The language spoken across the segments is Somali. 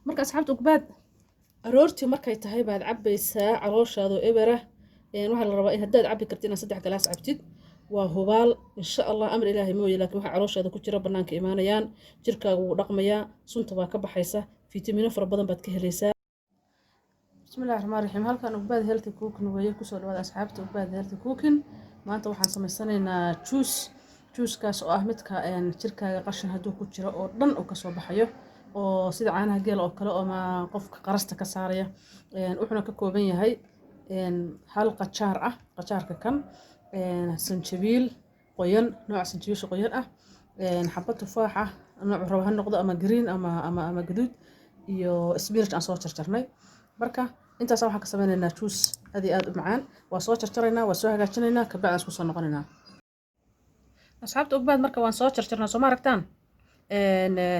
Marka asxaabta Ugbaad, aroortii markay tahay baad cabbaysaa calooshaadoo ebera. Waxaa la rabaa in haddaad cabbi kartid inaad 3 galaas cabtid. Waa hubaal, insha Allah, amar Ilaahay mooye, laakiin waxaa calooshaada ku jira bannaanka imaanayaan, jirkaaga wuu dhaqmayaa, sunta baa ka baxaysa, fiitamiino fara badan baad ka helaysaa. Bismillahi raxmaan raxiim. Halkan Ugbaad Healthy Cooking weeye. Kusoo dhawaada asxaabta Ugbaad Healthy Cooking. Maanta waxaan samaysanaynaa juice, juicekaas oo ah midka jirkaaga qashin hadduu ku jiro oo dhan uu kasoo baxayo, oo sida caanaha geela oo kale, oo ma qofka qarasta ka saaraya. Wuxuuna ka kooban yahay hal qajaar ah, qajaarka kan, sanjabiil qoyan, nooca sanjabiisha qoyan ah, xabad tufaax ah, noocu rabo ha noqdo, ama green ama gaduud, iyo spinach aan soo jarjarnay. Marka intaas waxaan ka sameynaynaa juice aad iyo aad u macaan. Waa soo jarjaraynaa, waa soo hagaajinaynaa, kabacdi aan isku soo noqonaynaa. Asxaabta Ugbaad, marka waan soo jarjarnaa, soo ma aragtaan?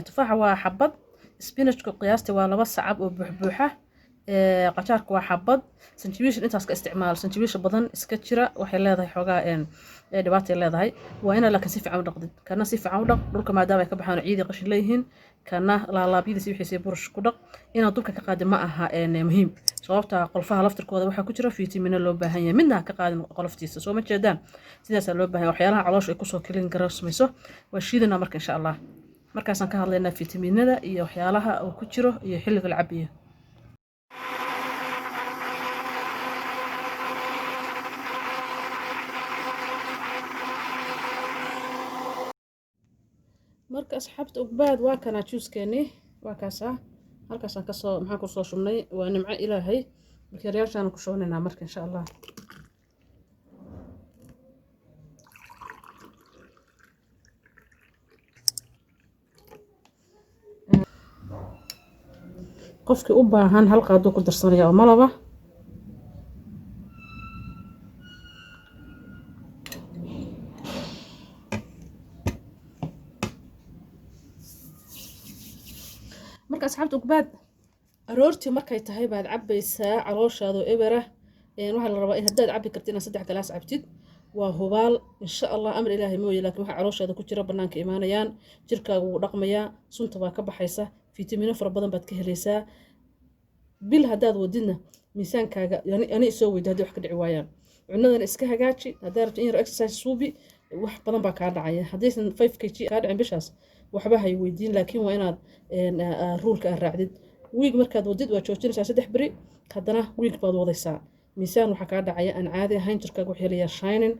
Tufaaxa waa xabad, spinachku qiyaastii waa 2 sacab oo buuxbuuxa, qajaarka waa xabad, sanjabiisha intaas ka isticmaal. Sanjabiisha badan iska jira, waxay leedahay xoogaa dhibaatay leedahay. Waa inaad laakiin si fiican u dhaqdid. Kana si fiican u dhaq, dhulka maadaama ay ka baxaan oo ciidii qashin leeyihiin. Kana laalaabyadiisi wixiisa burush ku dhaq. Inaad dubka ka qaadid ma aha muhiim, sababta qolfaha laftirkooda waxaa ku jira fiitamiino loo baahan yahay. Midna ha ka qaadin qoloftiisa, soo ma jeedaan? Sidaasaa loo baahan yahay. Waxyaalaha caloosha ay kusoo kelin garasmayso waa shiidanaa. Marka insha Allah markaasaan ka hadlaynaa fiitamiinada iyo waxyaalaha uu ku jiro iyo xilliga la cabayo. Marka asxaabta Ugbaad, waa kanaa juuskeenii, waa kaasaa. Halkaasaan kasoo maxaan kusoo shubnay, waa nimco Ilaahay. Bakeeriyaashaan ku shubanaynaa marka insha Allah. Qofkii u baahan hal qaaduu ku darsanaya oo malaba. Marka asxaabta Ugbaad, aroortii markay tahay baad cabbaysaa calooshaadoo ebera. Waxaa la rabaa in haddaad cabbi kartid inaad 3 galaas cabtid. Waa hubaal, insha Allah, amar Ilaahay mooye, laakiin waxaa calooshaada ku jira bannaanka imaanayaan, jirkaaga wuu dhaqmayaa, sunta baa ka baxaysa, fiitamiino fara badan baad ka helaysaa. Bil haddaad wadidna miisaankaaga ani isoo weyda haddii wax ka dhici waayaan. Cunadana iska hagaaji. Haddaad rabto in yar exercise suubi, wax badan baa kaa dhacaya. Haddaysan 5 kg kaa dhicin bishaas, waxba hay weydiin, laakiin waa inaad ruleka aad raacdid. Wiig markaad wadid waa joojinaysaa 3 beri, haddana wiig baad wadaysaa. Miisaan waxaa kaa dhacaya aan caadi ahayn, jirkaaga wuxuu helayaa shining.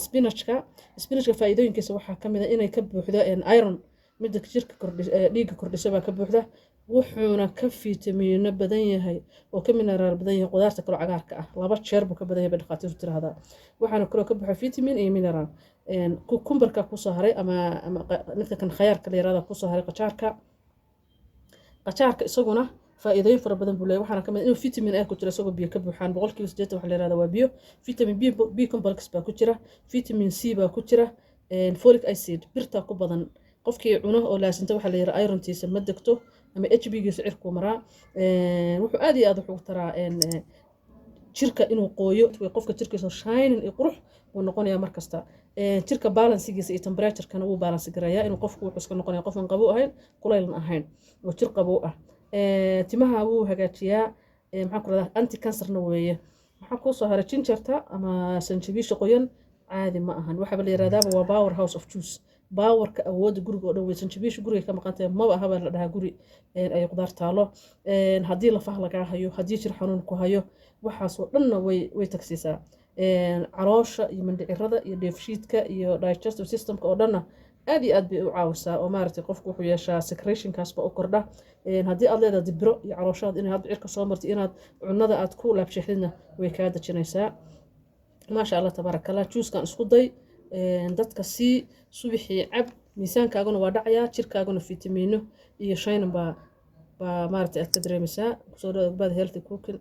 Spinachka faa'iidooyinkiisa waxaa ka mid ah inay ka buuxdo iron, midda jirka kordhi, dhiigga kordhisa baa ka buuxda. Wuxuuna ka fiitamiino badan yahay oo ka mineraal badan yahay qudaarta kaloo cagaarka ah, 2 jeer buu ka badan yahay bay dhakhaatiirtu tiraahdaa. Waxaana kaloo ka buuxa vitamin iyo mineral. Cucumberka kusoo haray ama midka kan khayaarka la yirahda kusoo haray, qajaarka. Qajaarka isaguna faa'iidooyin fara badan buu leeyahay. Waxaana ka mid ah inuu vitamin A ku jiro, isagoo biyo ka buuxaan, 80% waxa la yirahdaa waa biyo. Vitamin B, B complex baa ku jira, vitamin C baa ku jira, folic acid, birta ku badan. Qofkii cuno oo laasinta waxaa la yiraahdaa irontiisa ma degto ama HB giisa cirkuu maraa. Wuxuu aad iyo aad wuxuu taraa jirka inuu qooyo, qofka jirkiisa shining iyo qurux wuu noqonayaa mar kasta. Jirka balansigiisa iyo temperature-kana wuu balance garayaa, inuu qofku wuxuu iska noqonaya qof aan qabow ahayn, kulaylna ahayn, oo jir qabow ah. Timaha wuu hagaajiyaa, maxaan ku rahdaa, anti cancerna weeye. Waxaa kusoo haray gingerta ama sanjabiisha qoyan. Caadi ma ahan, waxaaba la yirahdaaba waa power house of juice, powerka awoodda guriga oo dhan wey. Sanjabiisha guriga ka maqan tahay maba ahaba la dhahaa guri ay qudaar taalo. Haddii lafaha lagaa hayo, haddii jir xanuun ku hayo, waxaasoo dhanna way tagsiisaa. Caloosha iyo mandhicirada iyo dheefshiidka iyo digestive systemka oo dhanna aad iyo aad bay u caawisaa, oo maaragtay qofku wuxuu yeeshaa secretionkaas baa u kordha. Haddii aad leedahay dibro iyo calooshaad inay hadda cirka soo martay, inaad cunada aad ku laabsheexdidna way kaa dejinaysaa. Maasha Allah, tabaaraka Allah. Juuskan isku day, dadka sii, subaxii cab, miisaankaaguna waa dhacayaa, jirkaaguna fitamiino iyo shining baa maaragtay aad ka dareemaysaa. Kusoo dhawaad Ugbaad Healthy Cooking.